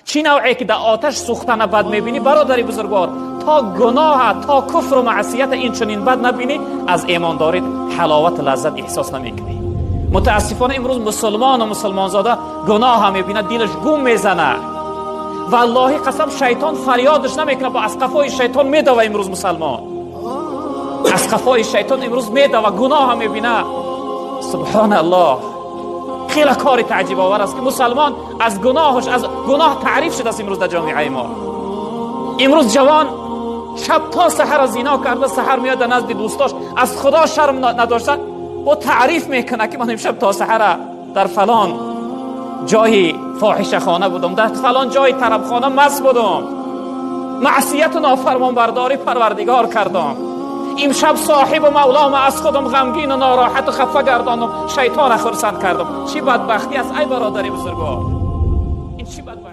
Чӣ навъе ки дар оташ сӯхтана бад мебинӣ, бародари бузургвор, то гуноҳа, то куфру маъсията ин чунин бад набинӣ, аз имондорит ҳаловату лаззат эҳсос намекунӣ. Мутаассифона, имрӯз мусулмону мусулмонзода гуноҳа мебинад, дилаш гум мезана. Валлоҳи қасам, шайтон фарёдаш намекунад, бо аз қафои шайтон медава. Имрӯз мусалмон аз қафои шайтон имрӯз медава, гуноҳа мебина. Субҳоналлоҳ, хеле кори таъҷибовар аст, ки мусалмон аз гуноҳаш, аз гуноҳ таъриф шудааст. Имрӯз дар ҷомеаи мо имрӯз ҷавон шаб то саҳара зино карда, саҳар меояд дар назди дӯстош, аз Худо шарм надошта, ӯ таъриф мекунад, ки ман имшаб то саҳара дар фалон ҷои фоҳишахона будам, дар фалон ҷои тарабхона маст будам, маъсияту нофармонбардорӣ Парвардигор кардам, имшаб соҳибу мавлома аз худам ғамгину нороҳату хафа гардондам, шайтона хурсанд кардам. Чӣ бадбахтӣ аст, ай бародари бузургвор, ин чӣ бадбахтӣ.